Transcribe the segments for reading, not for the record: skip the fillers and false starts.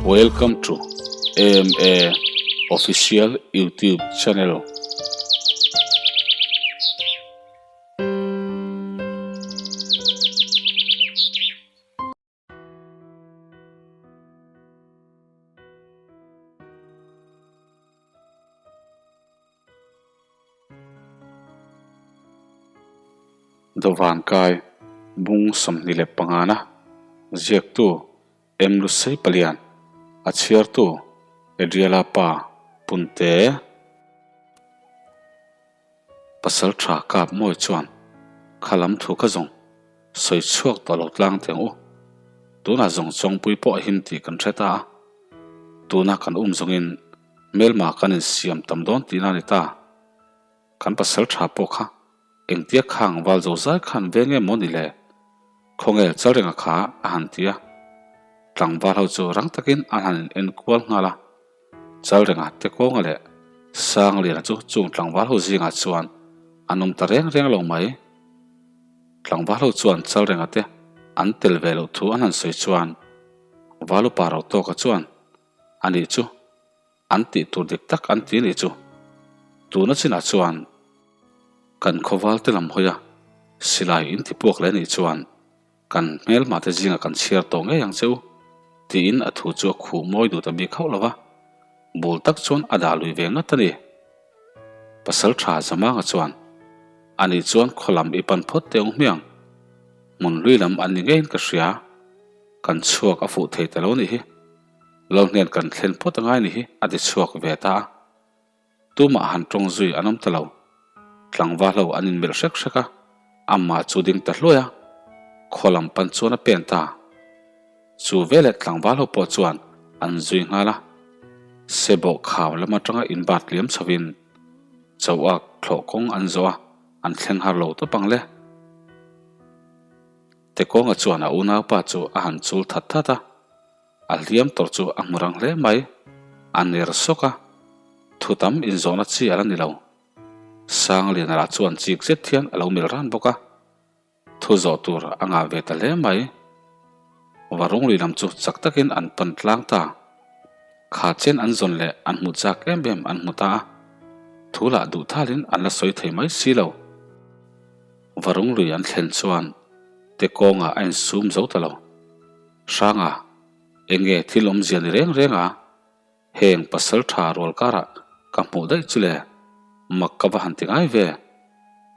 Welcome to AMA Official YouTube channel. Dawvan kai bung 25 na ziaktu M Lusei Palian a chhiartu Adriela pa Punte Pasal tha kap mawi chuan kha lam thu kha zawng sawi chhuak tawh lo tlang teng u. Tunah zawng chawngpui pawh a him tih kan hre ta a, tuna kan um zawngin hmelma kan insiam tam dawn tihna a ni ta. Kan pasal tha pawh kha engtia khang val zo zai khan ve nge maw ni le? Khawnge Chalrenga kha a han ti a. Tlangval ho chu rang takin an han in enkual nghal a. Chalrenga te kawnga leh Sangliana chu chung tlangval ho zingah chuan an awm ta reng reng lo mai. Tlangval ho chuan Chalrenga te an tel ve loh thu an han sawi chuan Valupa Rotawka chuan a nih chu an tih tur dik tak an ti nih chu. Tuna chinah chuan kan khawval te lam hawi a silai in ti puak leh nih chuan kan hmelma te zingah kan chhiar tawh ngei ang che u tiin a thu chu a khuh mawi duh ta bik hauh lo va, bul tak chuan a dah lui ve ngat a ni. Pasal tha Zamanga chuan ani chuan khaw lam i pan phawt teh ang hmiang, hmun hlui lam an ni ngeiin ka hria, kan chhuak a fuh thei ta lo nih hi. Lo hnen kan thlen phawt angai ni hi a ti chhuak ve ta a. Tumah han tawng zui an awm ta lo. Tlangval ho an inmelh hrek hrek a, amah chu ding ta hluai a, khaw lam pan chuan a pen ta. Chu veleh tlangval ho pawh chuan an zui nghal a. Sebawh khau lam atanga inbat liam chhovin Chauak thlawh kawng an zawh a, an thleng har lo tawp ang le. Tekawnga chuan a unaupa chu a han chul that that a. A hliam tawr chu a hmu rang hle mai. A ner sawk a, thu tam inzawhna chi a la ni lo. Sangliana lah chuan chik zet hian a lo mil ran bawk a, thu zawh tur a ngah ve ta hle mai. Varung lui lam chu chak takin an pan tlang ta. Kha chen an zawn leh an hmu chak em em an hmu ta a, thu lah duh thalin an la sawi thei mai si lo. Varung lui an thlen chuan Tekawnga a insum zo ta lo. Hranga, enge thil awmzia ni reng reng a? Heng pasal tha rual karah ka hmuh daih chu le, mak ka va han ti ngai ve.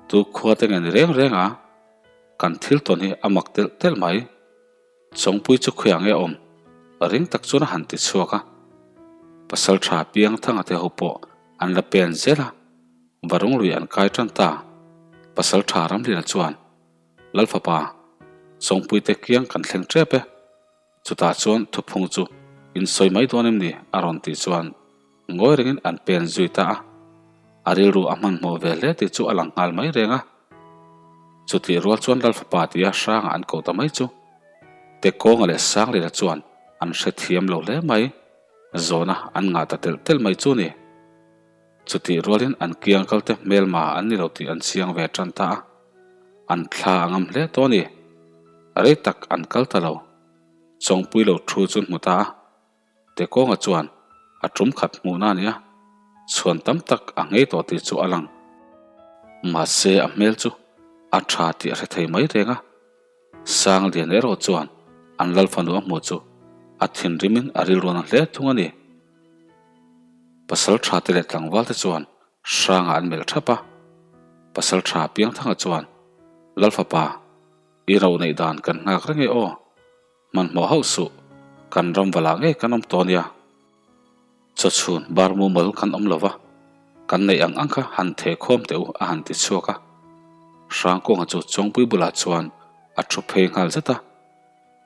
Tu khua te nge ni reng reng a? Kan thil tawn hi a mak telh telh mai. Chawngpui chu khuiah nge awm? Ring tak chuan a han ti chhuak a. Pasal tha Piangthanga te ho pawh an la pen zel a, Varung lui an kai tan ta. Pasal tha Ramliana chuan Lalfapa, Chawngpuite kiang kan thleng tep e. Chutah chuan thuphung chu in sawi mai dawn em ni? a rawn tih chuan ngawi rengin an pen zui ta a. A rilru a hmanhmawh ve hle tih chu a lang nghal mai reng a. Chutih rual chuan Lalfapa tia hrangah an ko ta mai chu Tekawnga leh Sanglila chuan an hrethiam lo hle mai. Zawhna an ngah ta telh telh mai chu ni. Chutih rualin an kiang kalte hmelma an ni lo tih an chiang ve tan ta a, an thla a ngam hle tawh a ni. Rei tak an kal ta lo. Chawngpui lo thu chu hmu ta a, Tekawnga chuan a tum khat hmuhna a ni a, chhuan tam tak a nghei tawh tih chu a lang. Mahse a hmel chu a tha tih a hre thei mai reng a, Sanglian erawh chuan an Lalfanu a hmuh chu a thinrimin a rilruan a hle thung a ni. Pasal tha te leh tlangval te chuan hrangah an melh thap a, Pasal tha Piangthanga chuan, Lalfapa, i ro neih dan kan nghak reng e aw, hmanhmawh hauh suh, kan ram valah ngei kan awm tawh nia. Chawchhun bar mumal kan awm lo va, kan neih ang ang kha han theh khawm teh u a han ti chhuak a. Hrangkawnga chu Chawngpui bulah chuan a thu phei nghal zet a.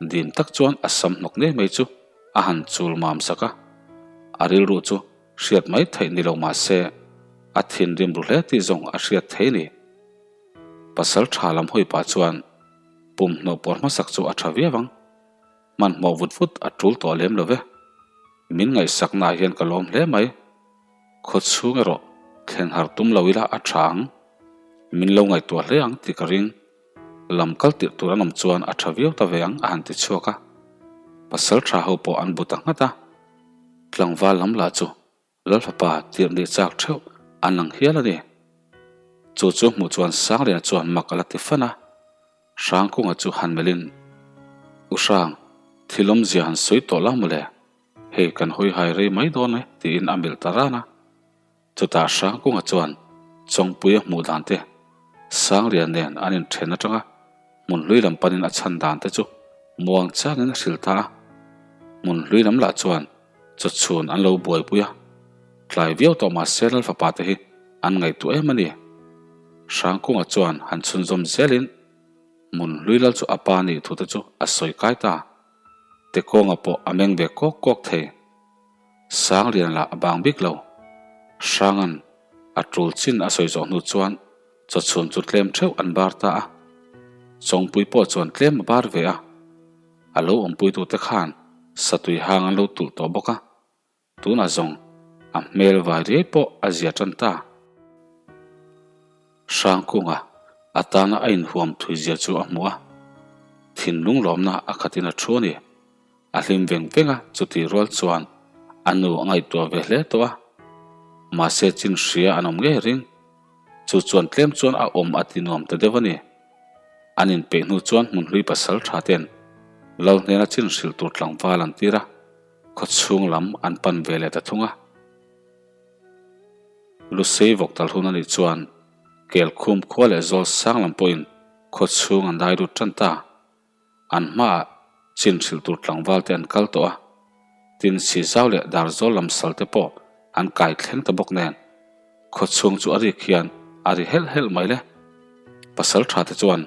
Dim tak chuan a sam hnawk ngei mai chu a han chul mam sak a, a rilru chu hriat mai theih ni lo mah se a thinrim ru hle tih zawng a hriat thei ni. Pasal tha lam hawi pah chuan pum hnawh pawr hmasak chu a tha viau ang, hmanhmawh vut vut a tul tawh lem lo ve. Min ngaihsaknaah hian ka lawm hle mai. Khaw chhung erawh thlen har tum lo ila a tha ang, min lo ngaihtuah hle ang tih ka ring. Lam kal tirh tur an awm chuan a tha viau ta ve ang a han ti chhuak a. Pasal tha ho pawh an bu ta nghat a. Tlangval lam lah chu Lalfapa tirh nih chak theuh an lang hial a ni. Chu chu hmuh chuan Sangliana chuan mak a la ti fan a. Hrangkunga chu han melhin, U Hrang, thil awmzia han sawi tawh la mawle, hei kan hawi hai rei mai dawn e tiin a melh ta ran a. Chutah Hrangkunga chuan Chawngpuia hmuh dan te, Sanglian nen an inthen atanga hmun hlui lam panin a chhan dan te chu muang changin a hrilh ta a. Hmun hlui lam lah chuan chawchhun an lo buaipui a, tlai viau tawh mahse Lalfapa te hi an ngaihtuah em a ni. Hrangkunga chuan han chhunzawm zelin hmun hlui lal chu a pa nih thu te chu a sawi kai ta. Tekawnga pawh a meng ve kawk kawk thei. Sanglian lah a bang bik lo. Hranga'n a tul chin a sawi zawh hnu chuan chawchhun chu tlem theuh an bar ta a. Chawngpui pawh chuan tlem a bar ve a. A lo awmpuitute khan satui hang an lo tulh tawh bawk a. Tunah zawng a hmel vai riai pawh a zia tan ta. Hrangkunga a tana a inhuam thui zia chu a hmu a. Thinlung lawmna a khatin a thu a ni. A hlim veng veng a, chutih rual chuan a nu a ngaihtuah ve hle tawh a. Mahse chin hria an awm ngei ring. Chu chuan tlem chuan a awm a ti nuam ta deuh a ni. An inpeih hnu chuan hmunhlui pasal tha ten Lal hnena chin hrilh tur tlangval an tir a, khawchhung lam an pan ve leh ta thung a. Lusei vawk tal hun a nih chuan Kelkhum khua leh zawl sang lam pawhin khawchhung an dai lut tan ta. An hmaah chin hrilh tur tlangval te an kal tawh a, tin Sihzau leh Darzawl lam sal te pawh an kai thleng ta bawk nen khawchhung chu a rik hian a ri helh helh mai le. Pasal tha te chuan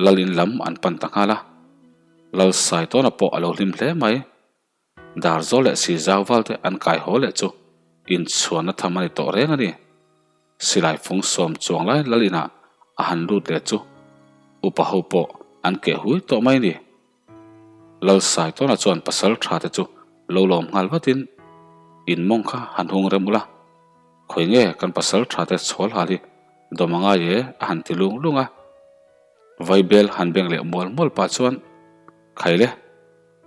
Lal in lam an pan ta nghal a, Lal Saitawna pawh a lo hlim hle mai. Darzawl leh Sihzau val te an kai haw leh chu inchhuanna tham a ni tawh reng a ni. Silai fung sawm chuang lai lal inah a han lut leh chu upa ho pawh an keh hui tawh mai ni. Lal Saitawna chuan pasal tha te chu lo lawm nghal vatin in mawng kha han hung rem ula, khawi nge kan pasal tha te chhawl hal hi dawm a ngai e a han ti lung lung a. Vaibel han beng leh mual mual pah chuan Khaile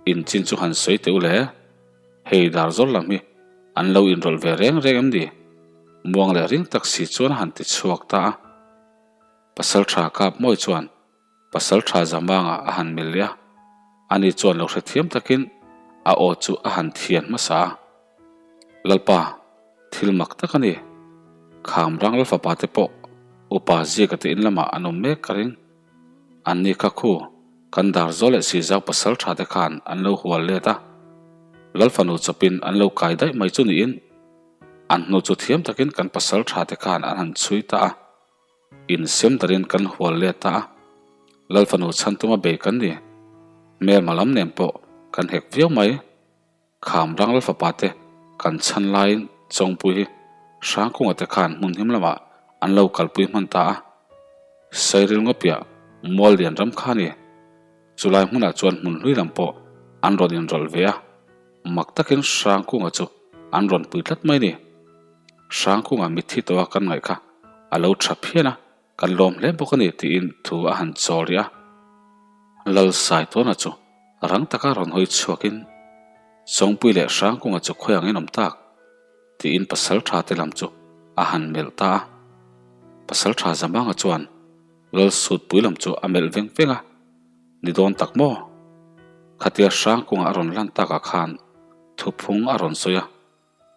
in chin chu han sawi teh u le. Hei Darzawl lam hi an lo inrawlh ve reng reng em ni? Muang leh ring tak si chuan a han ti chhuak ta a. Pasaltha kap mawi chuan Pasaltha Zamanga a han mil leh a, ani chuan lo hrethiam takin a aw chu a han thian hmasa a. Lalpa, thil mak tak a ni. Khamrang Lalfapa te pawh upa Zika te in lamah an awm mek ka ring. An ni kha khu, kan Darzawl leh Sizau pasal tha te khan an lo hual let a, Lalfanu chawpin an lo kai daih mai chu niin, an hnu chu thiam takin kan pasal tha te khan an han chhui ta a, insem darin kan hual let ta a, Lalfanu chhan tuma bei kan ni, hmelma lam nen pawh kan hek viau mai. Kham Rangla fapa te kan chhan laiin Chawngpui hi Hrangkunga te khan hmun him lamah an lo kalpui hman ta a. Sairil ngawpiah mual lian ram kha a ni. Chulai hmunah chuan hmun hlui lam pawh an rawn inrawlh ve a, mak takin Hrangkunga chu an rawn pui tlat mai a ni. Hrangkunga mitthi tawha kan ngaih kha a lo tha phian a, kan lawm hle bawk a ni tiin thu a han chawl rih a. Lal Saitawna chu rang taka rawn hawi chhuakin, Chawngpui leh Hrangkunga chu khawi angin awm tak? tiin pasal tha te lam chu a han melh ta a. Pasal tha Zamanga chuan Lal Sutpui lam chu a melh veng veng a, Ni dawn tak maw? Khatia Hrangkunga a rawn lan takah khan thuphung a rawn sawi a.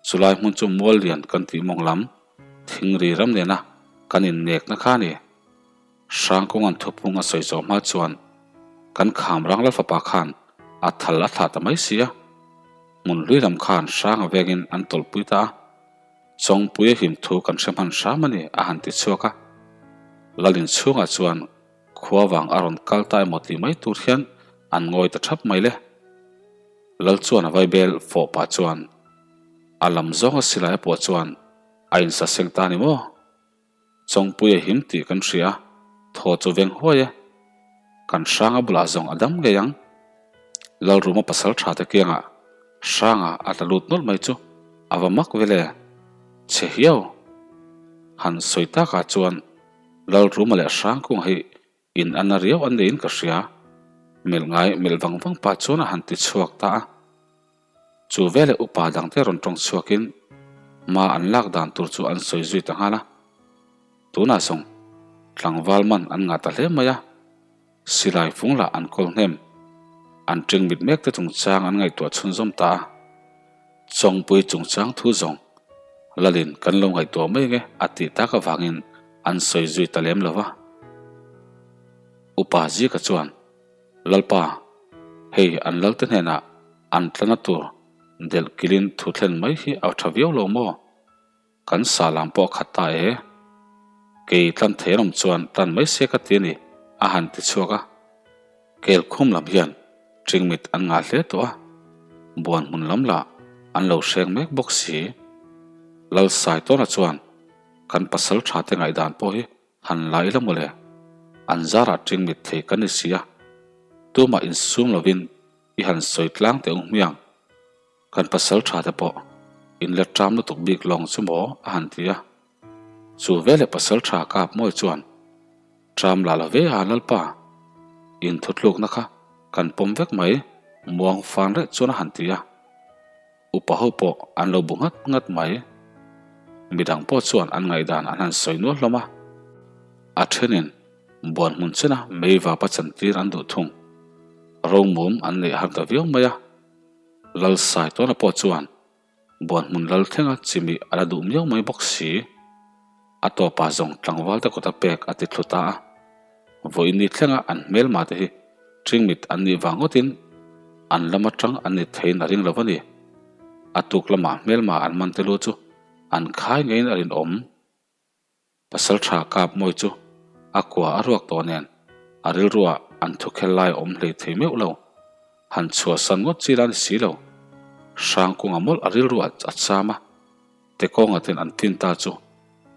Chulai hmun chu mual lian kan tih mawng lam thingri ram nena kan innekna kha a ni. Hrangkawnga'n thuphung a sawi zawh hma chuan kan kham rang la fapa khan a thal a thlah ta mai si a. Hmun hlui lam khan hranga vengin an tawlhpui ta a. Chawngpui a him thu kan hre hman hram a ni a han ti chhuak a. Lalin chhungah chuan khua vang a rawn kal ta emaw tih mai tur hian an ngawi ta thap mai le. Lal chuan a vaibel fawh pah chuan a lam zawnga silai a puah chuan a insaseng ta a ni maw? Chawngpui a him tih kan hria, thaw chu veng huai e. Kan hranga bulah zawng a dam ngei ang. Lalruma pasal tha te kiangah hranga a tla lut nawlh mai chu a va mak vel e. Chhe hiau! Han sawi takah chuan Lalruma leh Hrangkunga hi In a na riau an neiin ka hria. Melh ngai melh vang vang pah chuan a han ti chhuak ta a. Chu veleh upa dangte rawn tawng chhuakin hma an lak dan tur chu an sawi zui ta nghal a. Tunah zawng tlangval man an ngah ta hle mai a, silai fung lah an kawl hnem. An ṭing mit mek te chungchang an ngaihtuah chhunzawm ta a. Chawngpui chungchang thu zawng Lalin kan lo ngaihtuah mai nge a tih tak avangin an sawi zui ta lem lo va. Upa Zika chuan, Lalpa, hei an Lalte hnenah an tlana tur delh kilin thu thlen mai hi a tha viau lo maw? Kan sa lam pawh a khat ta e. Kei tlan thei an awm chuan tlan mai se ka ti a ni, a han ti chhuak a. Kelkhum lam hian ṭingmit an ngah hle tawh a, buan hmun lam lah an lo hreng mek bawk si. Lalsaitawna chuan kan pasal ṭha te ngaihdan pawh hi han la ila mawle, an zarah ṭingmit thei kan ni si a, tumah insum lovin i han sawi tlang teh ang hmiang. Kan pasal ṭha te pawh in la ṭam lutuk bik lawng chu maw a han ti a. Chu veleh pasal ṭha kap mawi chuan, Ṭam lah la ve a Lalpa, in thutlukna kha kan pawm vek mai muang fan reh chuan a han ti a. Upa ho pawh an lo bu nghat nghat mai. Midang pawh chuan an ngaihdan an han sawi nual hlawm a. A ṭhenin buan hmun chena meivapa chantir an duh thung. Romum an neih har ta viau mai a. Lalsaitawna pawh chuan buan hmun lal thlenga chimi a la duh miau mai bawk si. A tawpah zawng tlangval te kawta pek a ti thlu ta a. Vawiin ni thlenga an hmelma te hi ṭingmit an nih vang ngawtin an lam aṭang an ni theiin a ring lo a ni. A tuk lamah hmelma an man te lu chu an khai ngeiin a rinawm. Pasal tha kap mawi chu a kua a ruak tawh nen a rilruah an thukhel lai a awm hlei thei meuh lo. Han chhuahsan ngawt chi la a ni si lo. Hrangkunga mawlh a rilruah a cham a, Tekawnga ten an tin ta chu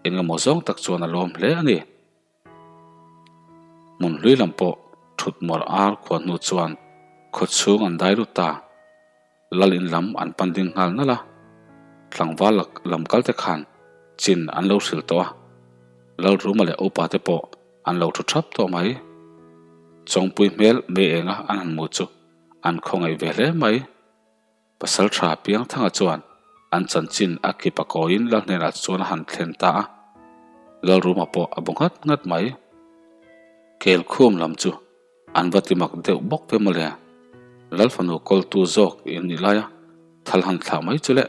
eng emaw zawng tak chuan a lawm hle a ni. Hmun hlui lam pawh thut mawr ar khuan hnu chuan khawchhung an dai lut ta. Lal in lam an pan ding nghal nalh a, tlangval lam kal te khan chin an lo hrilh tawh a, Lalruma leh upa te pawh an lo thu thap tawh mai. Chawngpui hmel mei enga an han hmu chu an khawngaih ve hle mai. Pasal tha Piangthanga chuan an chanchin a kip a kawiin Lal hnenah chuan a han thlen ta a, Lalruma pawh a bu nghat nghat mai. Kelkhum lam chu An va ti mak deuh bawk ve mawle. Lal fanu kawltu zawk in nih lai a, thal han thlah mai chu le.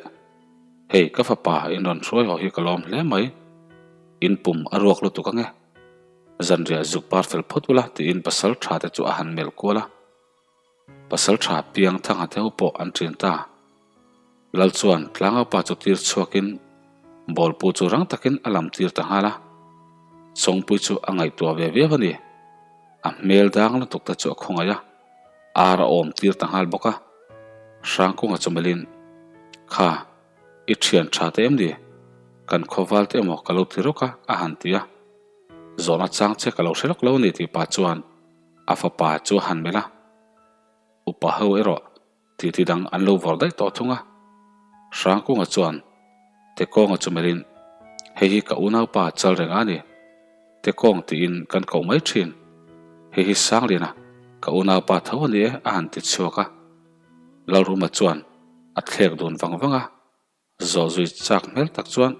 Hei ka fapa in rawn hruai haw hi ka lawm hle mai. In pum a ruak lutuk ange. Zanriah zuk par fel phawt ula tiin pasal tha te chu a han melh kual a. Pasal tha piang thangha te ho pawh an ṭin ta. Lal chuan tlangaupa chu tir chhuakin bawlpu chu rang takin a lam tir ta nghal a. Chawngpui chu a ngaihtuah ve viau a ni. A hmel dang lutuk te chu a khawngaih a, ar a awm tir ta nghal bawk a. Hrangkunga chu melhin, Kha, i thian tha te em ni? Kan khawval te emaw ka lo ti rawk a, a han ti a. Zawhna chang che ka lo hre lawk lo a ni tih pah chuan a fapa chu a han melh a. Upa ho erawh Titi dang an lo vawrh daih tawh thung a. Hrangkunga chuan Tekawnga chu melhin, Hei hi ka unaupa chal reng a ni. Tekawng tiin kan koh mai thin. Hei hi Sangliana, ka unaupa tho a ni e, a han ti chhuak a. Lalruma chuan a thlek dun vang vang a. Zawh zui chak hmel tak chuan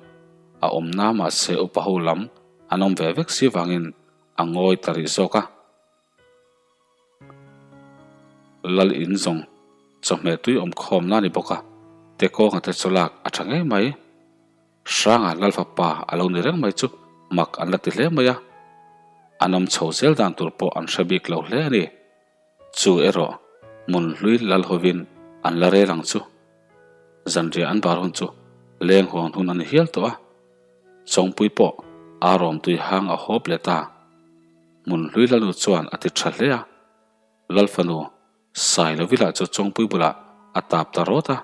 a awmna mahse upa ho lam an awm ve vek si vangin a ngawi ta rih zawk a. Lal in zawng chawhmeh tui awm khawmna a ni bawk a, Tekawnga te chu lak a tha ngei mai. Hranga Lal fapa a lo ni reng mai chu mak an la ti hle mai a, an awm chho zel dan tur pawh an hre bik lo hle a ni. Chu erawh hmun hlui lal hovin an la rel ang chu. Zanriah an bar hun chu leng huang hun a ni hial tawh a. Chawngpui pawh a rawm tui hang a hawp leh ta. Hmun hlui lalnu chuan a ti tha hle a. Lal fanu Sailovila chu Chawngpui bulah a tap ta rawt a.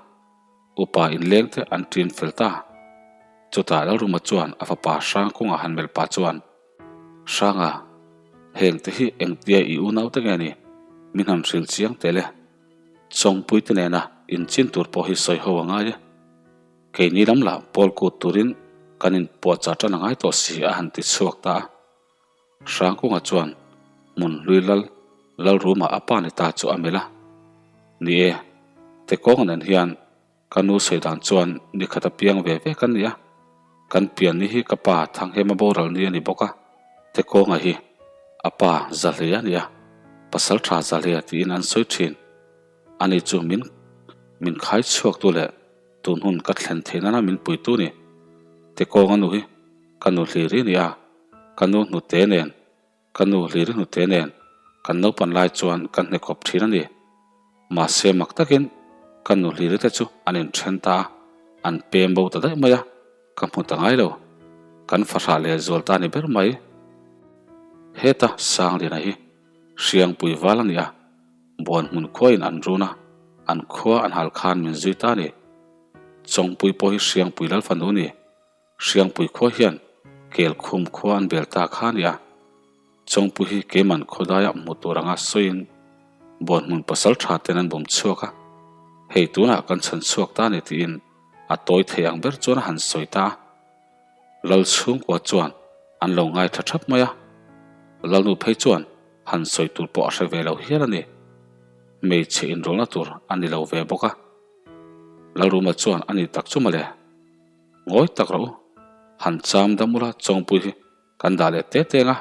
Upa inleng te an ṭin fel ta. Chutah Lalruma chuan a fapa Hrangkunga han melh pah chuan, Hranga, heng te hi engtia i unau te nge ni? Min han hrilh chiang teh le. Chawngpui te nena inchin tur pawh hi sawi ho a ngai e. Keini lam lah pawl kut turin kan inpuahchah tan a ngai tawh si a han ti chhuak ta a. Hrangkunga chuan hmun hlui lal Lalruma a pa ni ta chu a melh a. Ni e, Tekawnga nen hian. Ka nu sawi dan chuan ni khat a piang ve ve kan ni a, kan pian ni hi ka pa Thanghema boral ni a ni bawk a, Tekawnga hi a pa Zahlei a ni a, pasal tha Zahlei tiin an sawi thin. Ani chu min min khai chhuaktu leh tun hun ka thlen theih nana min puitu ni. Tekawnga nu hi ka nu hliri a ni a, ka nu hnute nen Ka nu hlir hnute nen kan naupan lai chuan kan hne khawp thin a ni. Mahse mak takin ka nu hliri te chu an inthen ta a, an pem bo ta daih mai a, ka hmu ta ngai lo. Kan fahrah leh zual ta a ni ber mai. Heta Sangliana hi Hriangpui val a ni a, Buan hmun khuain an run a, an khua an hal khan min zui ta a ni. Chawngpui pawh hi Hriangpui lal fanu a ni. Hriangpui khua hian Kelkhum khua an bel ta kha a ni a, Chawngpui hi keiman khawdaia hmu tur anga sawiin Buanhmun pasal tha ten an bawm chhuak a, hei tunah kan chhan chhuak ta a ni tiin a tawi thei ang ber chuan a han sawi ta a. Lal chhungkua chuan an lo ngaithla thap mai a, Lalnu phei chuan han sawi tur pawh a hre ve lo hial a ni. Hmeichhe inrawlna tur a ni lo ve bawk a. Lalruma chuan a ni tak chu mawle. Ngawi tak rawh u, han cham dam ula Chawngpui hi kan dah leh te teng a,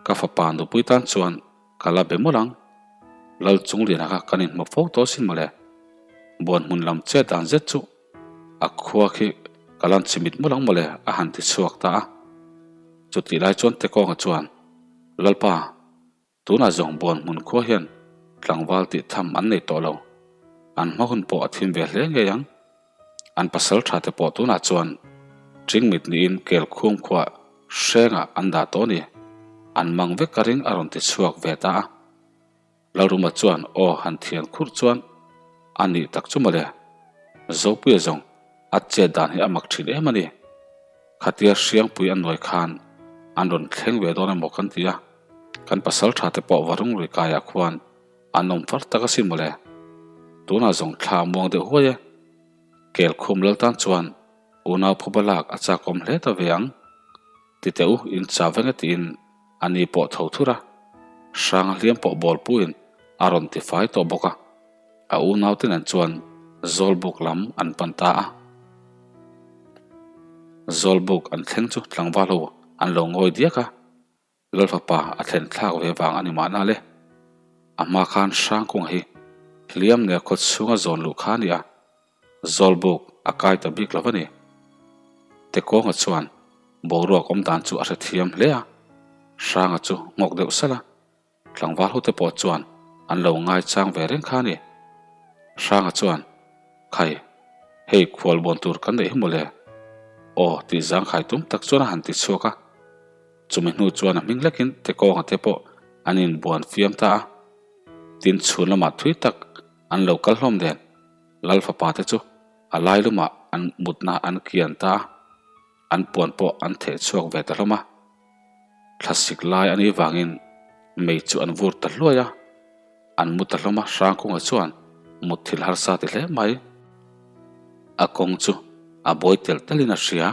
ka fapa nupui tan chuan ka la be mawlh ang. Lal Chungliana kha kan inhmu fo tawh asin mawle. Buan hmun lam chet dan zet chu a khua khi ka lan chimit mawlh ang mawle a han ti chhuak ta a. Chutih lai chuan Tekawnga chuan, Lalpa, Tunah zawng Buan hmun khua hian tlangval tih tham an nei tawh lo. An hma hun pawh a thim ve hle ngei ang. An pasal tha te pawh tunah chuan Ṭingmit niin Kelkhum khuah hrengah an dah tawh a ni. An mang vek ka ring a rawn ti chhuak ve ta a. Lalruma chuan aw han thian khurh chuan a nih tak chu mawle. Zopuia zawng A chet dan hi a mak thin em a ni. Khatia Hriangpui a nuai khan an rawn thleng ve dawn emaw kan ti a, kan pasal tha te pawh Varung lui kaiah khuan an awm far tak asin mawle. Tunah zawng thla a muang deuh huai e. Kelkhum lal tan chuan unau phuba lak a chakawm hle ta ve ang. Ti teh u, in chau veng e tiin a ni pawh tho thur a. Hranga hliam pawh bawlpuiin a rawn ti fai tawh bawk a. A unaute nen chuan Zawlbuk lam an pan ta a. Zawlbuk an thleng chu tlangval ho an lo ngawi diak a, Lalfapa a thlen thlak ve vang a ni mahna le. A hma khan Hrangkunga hi hliam nia khaw chhunga zawn luh kha a ni a, Zawlbuk a kai ta bik lo a ni. Tekawnga chuan boruak awm dan chu a hrethiam hle a, Hranga chu nghawk deuh salh a. Tlangval hote pawh chuan an lo ngaichang ve reng kha a ni. Hranga chuan, Khai, hei khual bawn tur kan neih hi mawle. Aw tih zangkhai tum tak chuan a han ti chhuak a. Chumi hnu chuan a hming lekin Tekawnga te pawh an inbuan fiam ta a. Tin chhun lamah thui tak an lo kal hlawm nen Lal fapa te chu a lai lumah an mutna an kian ta a. An puan pawh an theh chhuak ve ta hlawm a. Thlasik lai a nih vangin mei chu an vur ta hluai a, an mu ta hlawm a, Hrangkunga chuan mut thil harsa ti hle mai. A kawng chu a bawi telh telhin a hria,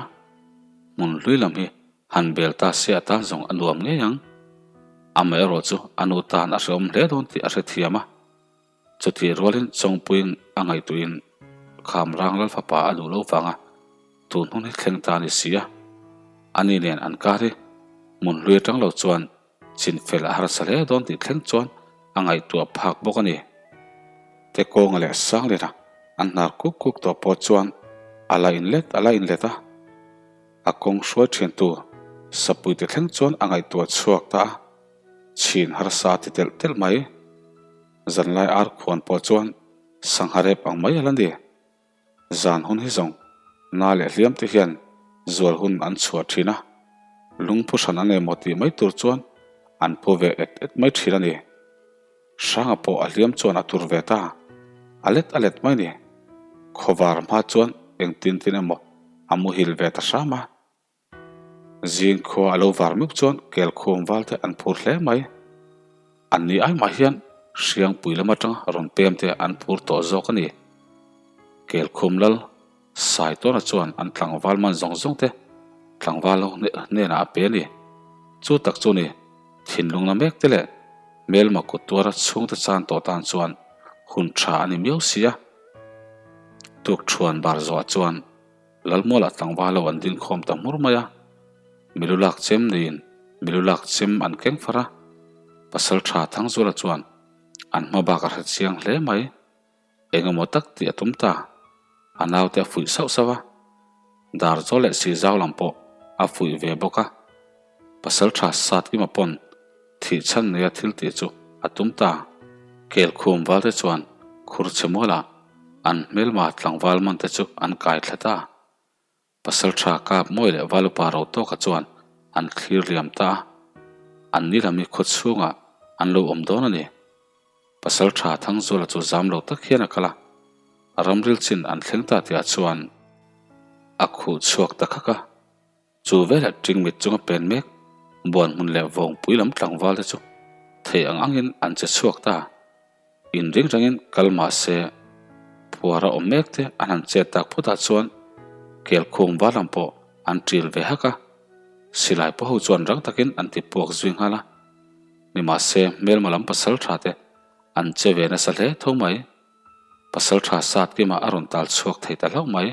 hmun hlui lam hi han bel ta se atan zawng a nuam ngei ang. Amaherawh chu a nu tan a hrehawm hle dawn tih a hrethiam a. Chutih rualin Chawngpuiin a ngaihtuahin Khamrang Lal fapa a duh lo vanga tun hun hi thleng ta a ni si a, ani nen an kar hi hmun hlui atang lo chuan chin fel a harsa hle dawn tih thleng chuan a ngaihtuah phak bawk a ni. Tekawnga leh Sanglera an hnar kuk kuk tawh pawh chuan a la inlet a la inlet a, a kawng hruai thiantu Sapuite thleng chuan a ngaihtuah chhuak ta a, chhin harsa a ti telh telh mai. Zanlai ar khuan pawh chuan sangha rep ang mai a la ni. Zan hun hi zawng na leh hliam te hian zual hun an chhuah thin a, lungphu hran an emaw tih mai tur chuan an phu ve et et mai thin a ni. Hranga pawh a hliam chuan a tur ve ta, a let a let mai ni. Khawvar hma chuan engtin tin emaw a muhil ve ta hram a. Zing khua a lo var meuh chuan Kelkhum val te an phur hle mai. An ni ai mah hian Hriangpui lam atanga rawn pem te an phur tawh zawk a ni. Kelkhum lal Saitawna chuan an tlangval man zawng zawng te tlangval ho hnenah a pe a ni. Chu tak chu ni thinlung na mek te leh hmelma kut tuara chhungte chan tawh tan chuan hun tha a ni miau si a. Tukṭhuan bar zawhah chuan Lalmualah tlangval ho an dinkhawm ta hmur mai a, milu lak chem neiin milu lak chem an keng far a, Pasalṭha Thangzuala chuan an hma bak a hre chiang hle mai. Eng emaw tak tih a tum ta. A naute a fuih sauh sauh a, Darzawl leh Sihzau lam pawh a fuih ve bawk a. Pasalṭha Satkima pawn thih chhan neia thil tih chu a tum ta. Kelkhum valte chuan khur chhe mualah an hmelma tlangval man te chu an kai thla ta. Pasalṭha kap mawi leh valupa ro tawka chuan an thlir liam ta a, an ni lam hi khaw chhungah an lo awm dawn a ni. Pasalṭha Thangzuala chu zam lo tak hian a kal a, ramril chin an thleng ta tihah chuan a khuh chhuak ta khak a. Chu velah ṭingmit chunga pen mek buan hmun leh vawngpui lam tlangval te chu thei ang angin an che chhuak ta. In ring rengin kal mah se phuar a awm mek te an han chet tak phutah chuan kelkhum var lam pawh an ṭil ve hak a, silai pawh ho chuan rang takin an ti puak zui nghal a. Nimahse hmelma lam pasal ṭha te an che ve nasa hle tho mai. Pasal ṭha sat kima a rawn tal chhuak thei ta hlauh mai.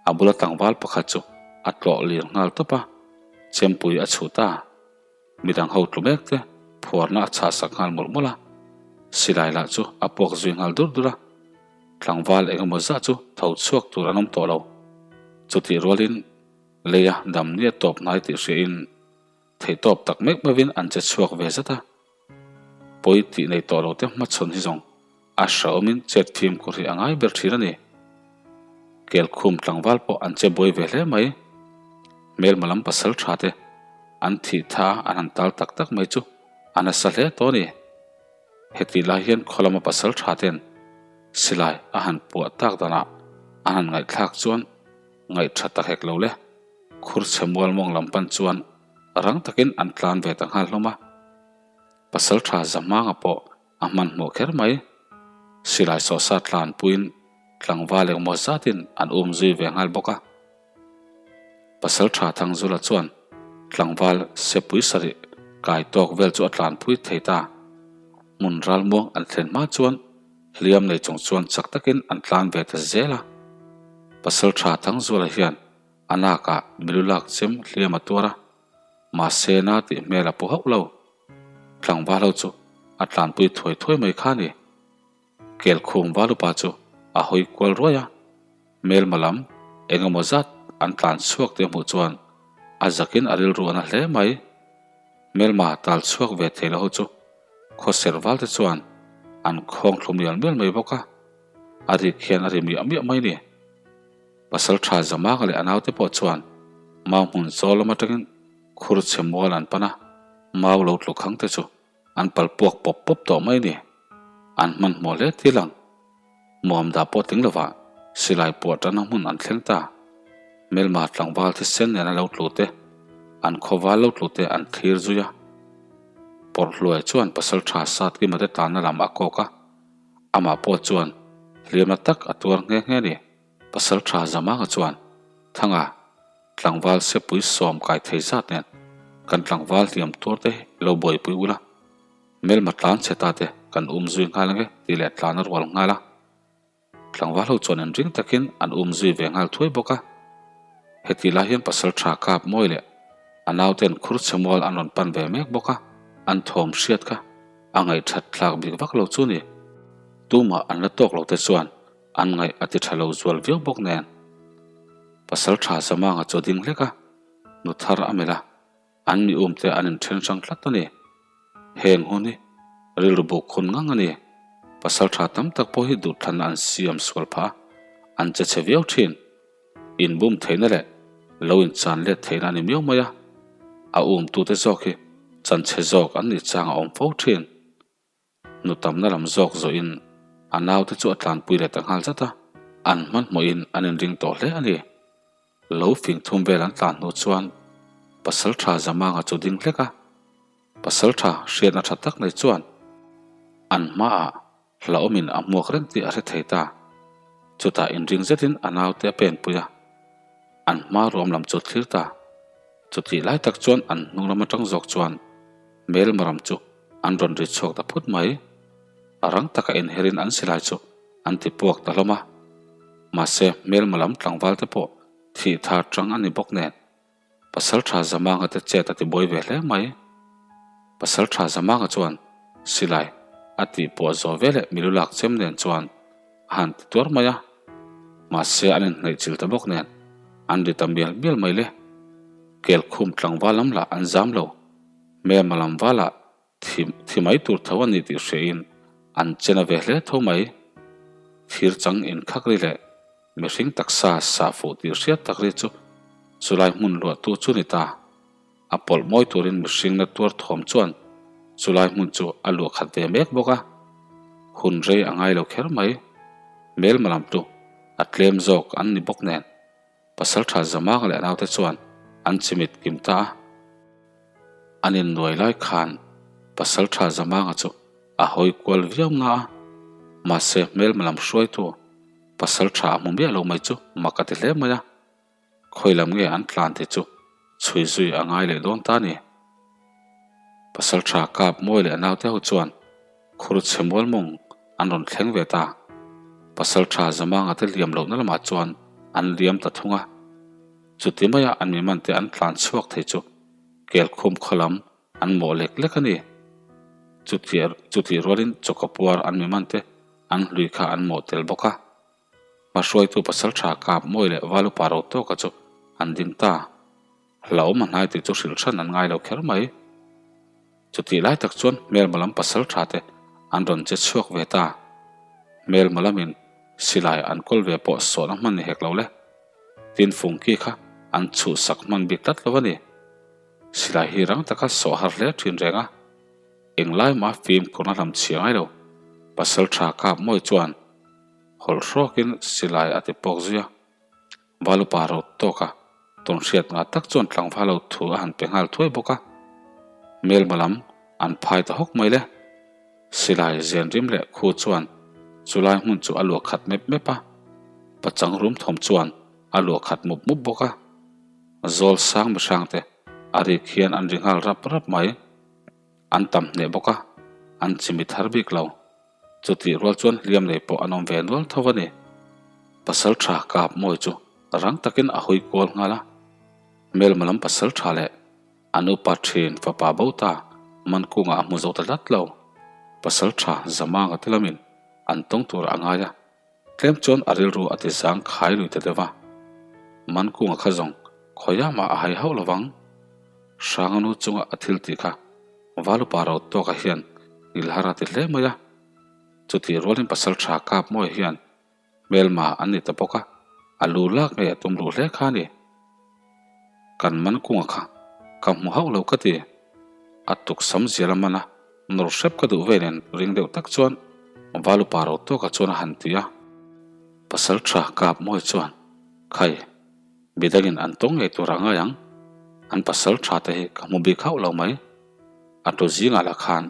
A bula tlangval pakhat chu a tlawh lir nghal tawp a, chempui a chhuh ta. Midang ho tlu mek te phuarna a chhah sak nghal mawlh mawlh a, silai lah chu a puak zui nghal dur dur a. Tlangval eng emaw zah chu tho chhuak tur an awm tawh lo. Chutih rualin leia dam nia tawp hnai tih hriain theihtawp tak mek meuhin an che chhuak ve zat a. Pawi tih nei tawh lo te hmachhawn hi zawng a hrehawmin chet fimkhur hi a ngai ber thin a ni. Kelkhum tlangval pawh an che buai ve hle mai. Hmelma lam pasal tha te an thih tha a an han tal tak tak mai chu a nasa hle tawh a ni. Hetih lai hian khaw lama pasal tha ten silai a han puah tak danah an han ngaihthlak chuan ngaihtha tak hek lo le. Khur chhe mual mawng lam pan chuan rang takin an tlan ve ta nghal hlawm a. Pasal tha Zahmanga pawh a hmanhmawh kher mai. Silai sawhsa tlanpuiin tlangval engmaw zatin an um zui ve nghal bawk a. Pasal tha Thangzula chuan tlangval sepui sarih kai tawk vel chu a tlanpui thei ta. Hmun ralmuang an thlen hma chuan hliam nei chung chuan chak takin an tlan ve ta zel a. Pasal tha Thangzula hian a nakah milu lak chem hliam a tuar a, mahse na tih hmel a pu hauh lo. Tlangval ho chu a tlanpui thuai thuai mai kha a ni. Kelkhum valupa chu a hawi kual ruai a, hmelma lam eng emaw zat an tlan chhuak tih a hmuh chuan a zakin a rilru a na hle mai. Hmelma tal chhuak ve thei lo ho chu khawserh val te chuan an khawng thlu mial mial mai bawk a, a rik hian a ri miah miah mai a ni. Pasal tha Zamanga leh a naute pawh chuan mau hmun chaw lam atangin khur chhe mual an pan a, mau lo tlu khang te chu an pal puak pawp pawp tawh mai a ni. An hmanhmawh hle thil ang. Muam dah pawh tling lovah silai puah tanna hmun an thleng ta. Hmelma tlangval thisen nena lo tlu te, an khawval lo tlu te an thlir zui a. Pawrhluai chuan pasal tha Satkima te tanna lam a kawk a, amah pawh chuan hliamna tak a tuar nghe nghe a ni. Pasal tha Zamanga chuan, Thanga, tlangval sepui sawm kai thei zat nen kan tlangval hliam tuar te lo buaipui ula, hmelma tlan chhe ta te kan um zui nghal ange tih leh tlan a rual nghal a. Tlangval ho chuan inring takin an um zui ve nghal thuai bawk a. Hetih lai hian pasal tha kap mawi leh a nauten khur chhe mual an rawn pan ve mek bawk a, an thawm hriat kha a ngaihthat thlak bik vak lo chu ni. Tumah an la tawk lo te chuan An ngaih a ti tha lo zual viau bawk nen. Pasal tha Zamanga chu a ding hlek a, nu thar a melh a, an mi um te an inthen hrang tlat a ni. Heng hun hi rilru buk hun ngang a ni. Pasal tha tam tak pawh hi duhthlanna an siam sual phah a, an che chhe viau thin. Inbum theihna leh lo inchan let theihna a ni miau mai a, a umtute zawk hi chanchhe zawk an nih chang a awm fo thin. Nu tamna lam zawk zawhin a naute chu a tlanpui leh ta nghal zat a, an hmanhmawhin an inring tawh hle a ni. Lo fing thum vel an tlan hnu chuan Pasalṭha Zamanga chu ding hlek a, Pasalṭha hriatna ṭha tak nei chuan an hmaah hlauhawmin a hmuak reng tih a hre thei ta. Chutah inring zetin a naute a penpui a, an hma ruam lam chu a thlir ta. Chutih lai tak chuan an hnung lam atang zawk chuan Hmelma ram chu an rawn ri chhuak ta phut mai. A rang taka inherin an silai chu an ti puak ta hlawm a. Mahse, hmelma lam tlangval te pawh thih thar chang a ni bawk nen, Pasalṭha Zamanga te chet a ti buai ve hle mai. Pasalṭha Zamanga chuan silai a tih pawh zawh veleh milu lak chem nen chuan a han ti tuar mai a. Mahse, an inhnaih chil ta bawk nen an ri ta mial mial mai le. Kelkhum tlangval lam lah an zam lo. Hmelma lam valah Thi thi mai tur tho a ni tih hriain an chen a ve hle tho mai. Thir chang inkhak ri leh mihring taksa sah fuh tih hriat tak ri chu chulai hmun luahtu chu ni ta. A pawlh mawi turin mihring na tuar thawm chuan chulai hmun chu a luah khat ve mek bawk a. Hun rei a ngai lo kher mai. Hmelma lam chu a tlem zawk an ni bawk nen. Pasalṭha Zamang leh naute chuan an chimit kim ta a. An innuai lai khan Pasalṭha Zamanga chu a hawi kual viau na a, mahse hmelma lam hruaitu Pasalṭha a hmu miah lo mai chu mak a ti hle mai a. Khawi lam nge an tlan tih chu chhui zui a ngai leh dawn ta a ni. Pasalṭha kap mawi leh naute ho chuan Khur chhe mual mawng an rawn thleng ve ta. Pasalṭha Zamanga te liam lohna lamah chuan an liam ta thung a. Chuti maia an miman te an tlan chhuak thei chu Kelkhum khaw lam an mawh lek lek a ni. Chutih rualin chawka puar an miman te an hlui kha an mawh tel bawk a. Hmahruaitu pasalṭha Kap Mawi leh Valupa Rotawka chu an ding ta. Hlauhawm a hnai tih chu hrilh hran an ngai lo kher mai. Chutih lai tak chuan hmelma lam pasal tha te an rawn che chhuak ve ta. Hmelma lamin silai an kawl ve pawh sawn a hman ni hek lo le. Tin fungki kha an chhuhsak hman bik tlat lo a ni. Silai hi rang taka sawh har hle thin reng a. Englai mah fimkhurna hlam chhia ngai lo. Pasal tha kap mawi chuan hawlh hrawkin silai a ti pawk zui a. Valupa ro tawk a, tawn hriat ngah tak chuan tlangval lo thu a han pe nghal thuai bawk a. Hmelma lam an phai ta hawk mai le. Silai zen rim leh khu chuan chulai hmun chu a luah khat mep mep a, pachang rum thawm chuan a luah khat mup mup bawk a. Zawl sang mihrang te a rik hian an ri nghal rap rap mai. An tam hneh bawk a, an chimi thar bik lo. Chutih rual chuan hliam nei pawh an awm ve nual tho a ni. Pasal tha kap mawi chu rang takin a hawi kual nghal a. Hmelma lam pasal tha leh a nupa thin fapa bo ta man kungah a hmu zo ta tlat lo. Pasal tha Zamanga te lamin an tawng tur a ngai a, tlem chuan a rilru a ti zang khai lui ta deuh a. Man kunga kha zawng khawiah mah a hai hauh lovang. Hranga nu chunga a thil tih kha Valupa ro tawkah hian Ngilhar a ti hle mai a, chutih rualin pasal tha kap mawi hian hmelma an ni ta bawk a, a lu lak ngei a tum ruh hle kha a ni. Kan man kunga kha ka hmu hauh lo ka ti. A tuk sam zial a man a, nawr hrep ka duh ve nen ring deuh tak chuan Valupa ro tawkah chuan a han ti a. Pasal tha kap mawi chuan, Khai. Midangin an tawng ngei tur a ngai ang. An pasal tha te hi ka hmu bik hauh lo mai. A tu zingah lah khan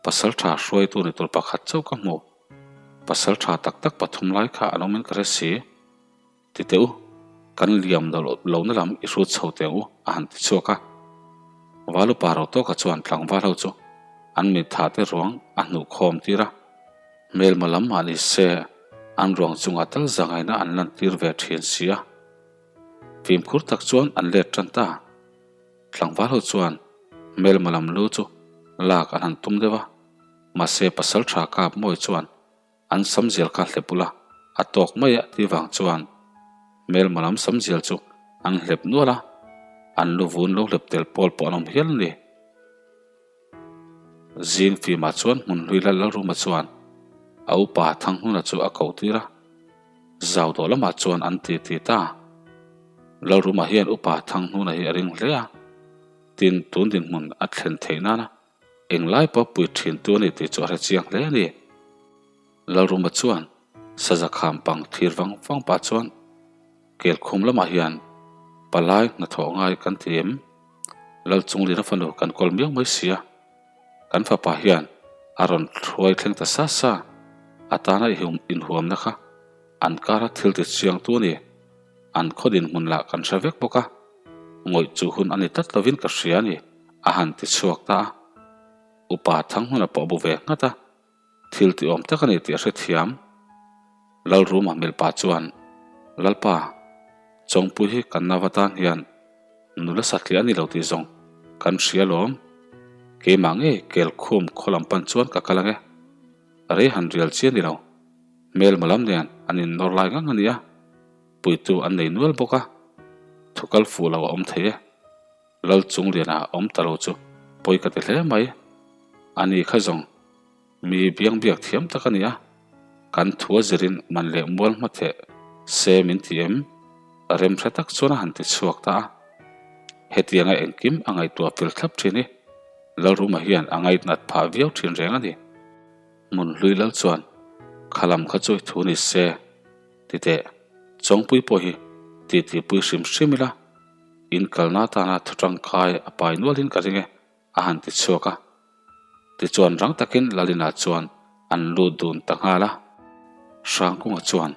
pasal tha hruaitu ni tur pakhat chauh ka hmu. Pasal tha tak tak pathum lai kha an awmin ka hre si. Ti teh u, kan liam lohna lam i hrut chho teh ang u, a han ti chhuak a. Valupa ro tawka chuan tlangval ho chu an mitha te ruang a hnuh khawm tir a. Hmelma lam mah ni se an ruang chungah tal zangaina an lantir ve thin si a. Fimkhur tak chuan an let tan ta. Tlangval ho chuan hmelma lam lu chu lak an han tum deuh a, mahse pasal tha kap mawi chuan an samzial kha hlep ula a tawk mai a tih vang chuan hmelma lam samzial chu an hlep nual a, an lu vun lo hlep tel pawl pawh an awm hial a ni. Zing fimah chuan hmunhlui lal Lalruma chuan a upa Thanghuna chu a koh tir a, zau dawh lamah chuan an ti ti ta. Lalruma hian upa Thanghuna hi a ring hle a, tin tun dinhmun a thlen theih nana englai pawh pui thin tu a ni tih chu a hre chiang hle a ni. Lalruma chuan saza kham pang thir vang vang pah chuan Kelkhum lamah hian palai hnathawh ngai kan ti em? Lalchunglina fanu kan kawl miau mai sia. Kan fapa hian a rawn hruai thleng ta sa sa. A tana i inhuamna kha an kara thil ti chiangtu a ni. An khaw dinhmun lah kan hre vek bawk a. Ngawih chu hun a ni tlat lovin ka hria a ni, a han ti chhuak ta a. Upa Thanghmuna pawh a bu ve nghat a. Thil ti awm tak a ni tih a hrethiam. Lalruma hmelpa chuan. Lalpa, Chawngpui hi kan nau atan hian nula satliah a ni lo tih zawng kan hria lawm. Keimah ngei Kelkhum khaw lam pan chuan ka kal ang e. Rei han rial chi a ni lo. Hmelma lam nen an innawr lai ngang a ni a, puitu an nei nual bawk a, thu kal fuh lo a awm thei e. Lal Chungliana awm ta lo chu pawi ka ti hle mai. Ani kha zawng mi biang biak thiam tak a ni a, kan thu a zirin man leh mual hma theh se min ti em? Rem hre tak chuan a han ti chhuak ta a. Hetianga engkim a ngaihtuah fel thlap thin hi Lalruma hian a ngaihnat phah viau thin reng a ni. Hmun hlui lal chuan khalam kha chu i thu ni se ti teh, Chawngpui pawh hi titipui hrim hrim ila, in kalna atana thu tangkai a pai nualin ka ring e, a han ti chhuak a. Tichuan rang takin Lalina chuan an lut dun ta nghal a. Hrangkunga chuan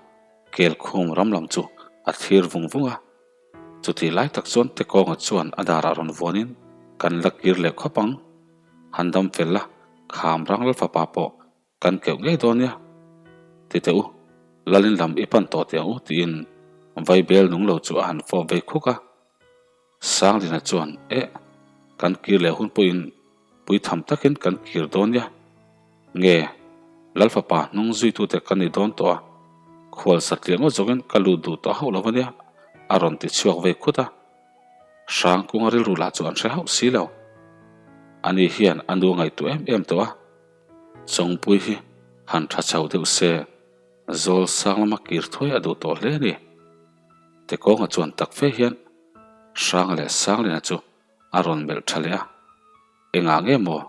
Kelkhum ram lam chu a thlir vung vung a. Chutih lai tak chuan Tekawnga chuan a darah rawn vuanin, Kan la kir leh khawp ang. Han dam fel la, kham rang lal fapa pawh Kan keuh ngei dawn nia. Ti teh u, Lalin lam i pan tawh teh ang u tiin Vaibel nung lo chu a han fawp vei khuk a. Sanglina chuan, Eh, kan kir leh hun pawhin pui tham takin kan kir dawn nia. Nge, Lal fapa hnung zuitute ka ni dawn tawh a, khual satliah ngawt zawkin ka lut duh tawh hauh lo a nia, a rawn ti chhuak vei khut a. Hrangkunga rilru lah chu an hre hauh si lo. Ani hian a nu a ngaihtuah em em tawh a. Chawngpui hi han tha chho deuh se, zawl sang lama kir thuai a duh tawh hle a ni. Tekawnga chuan tak fe hian Hranga leh Sanglina chu a rawn melh tha leh a, Engah nge maw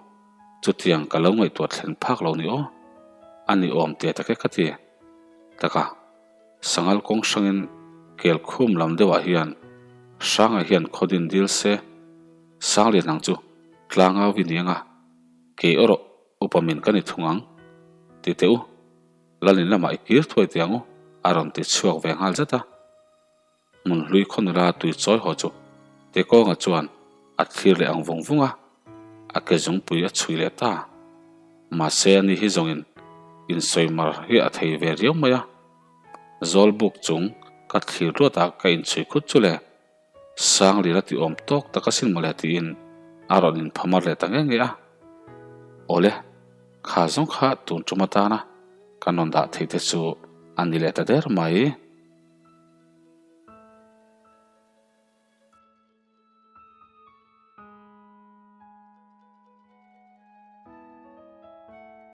chutiang ka lo ngaihtuah thlen phak lo ni aw? A ni awm teh tak e ka ti. Taka, Sangal kawng hrangin Kelkhum lam deuhah hian Hranga hian khawdin dil se, Sanglian ang chu tlangau i ni anga, Kei erawh upa min ka ni thung ang, ti teh u, Lalin lamah i kir thuai teh ang u, a rawn ti chhuak ve nghal zat a. Hmun hlui khaw nula tui chawi haw chu Tekawnga chuan a thlir leh ang vung vung a, a ke zungpui a chhui leh ta. Mahse ani hi zawngin insawi mar hi a thei ve riau mai a, Zawlbuk chung ka thlir luatah ka inchhui khut chu le. Sanglian a ti awm tawk tak asin mawle tiin a rawn inphamar leh ta nge nge a. Awle, kha zawng kha tun tum atana kan rawn dah theih te chu a ni leh ta der mai.